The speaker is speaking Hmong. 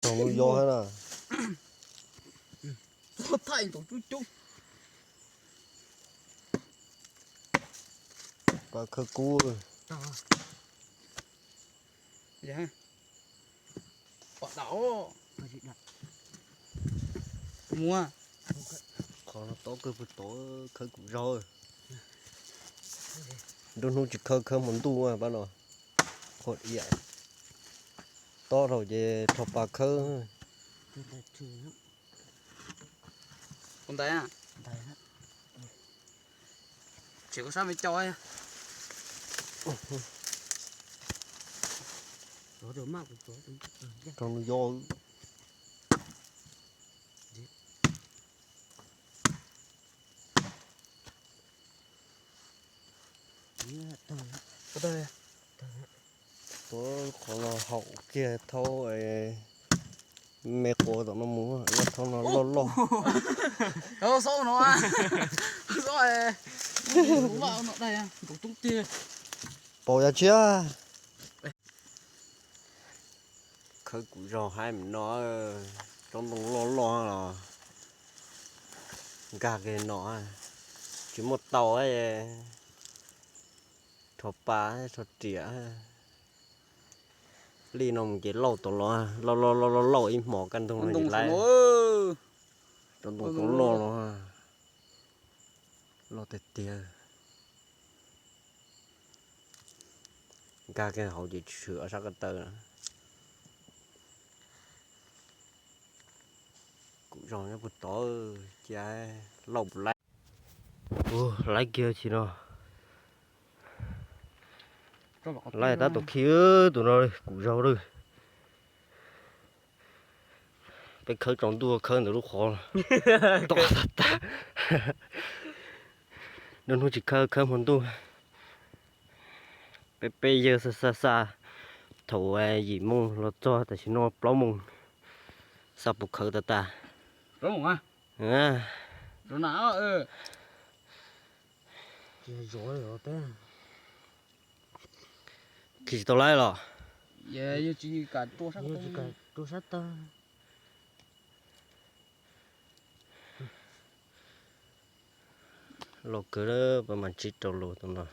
Thaum no yog hab na. Thaij ntaus cub cub. Pab khawb kub. Pom dam. Muab. Qhov no tob kawg puag tod, khawb kuv zaug. Nruab hnub tsis khawb, khawb hmo ntuj pab no. Qhov iam tob rau ces rho pas khawb. Tseem koj sab me co. Rau nws yog. Tuav qhov no haum kiag thaub me quav tom no mus, loj thaub no loj loj. Xaub no, xaub, paus yog tshiab. Khawb kuv zaug haib no, tsob ntoo loj loj los nkag kiag no, tsis muaj tau, rho pas rho riam. Lij no mus ces lauj tau los, lauj lauj lauj lauj ib hmos kaj ntug no ces lawm. Tsob ntoo tau loj los, loj tiag tiag. Nkag kiag hauv ces tshwm ob sab ko taw. Kuv zaug nyob puag tod, cia lauj puas laib. Ua laib kiag tsis no. Laib tab tom khi tus no kuv zaug lawm. Peb khawb tsaus ntuj khawb ntawm lub qhov. Tom tag tag. Nruab hnub tsis khawb, khawb hmo ntuj. Peb peb yawg xa xa xa thaum yim moos los txog tam sim no plaub moos, xa puas khawv tas tas. Khi tsis tau laib los? Loj kawg, peb mas ntsib rau lus tus no.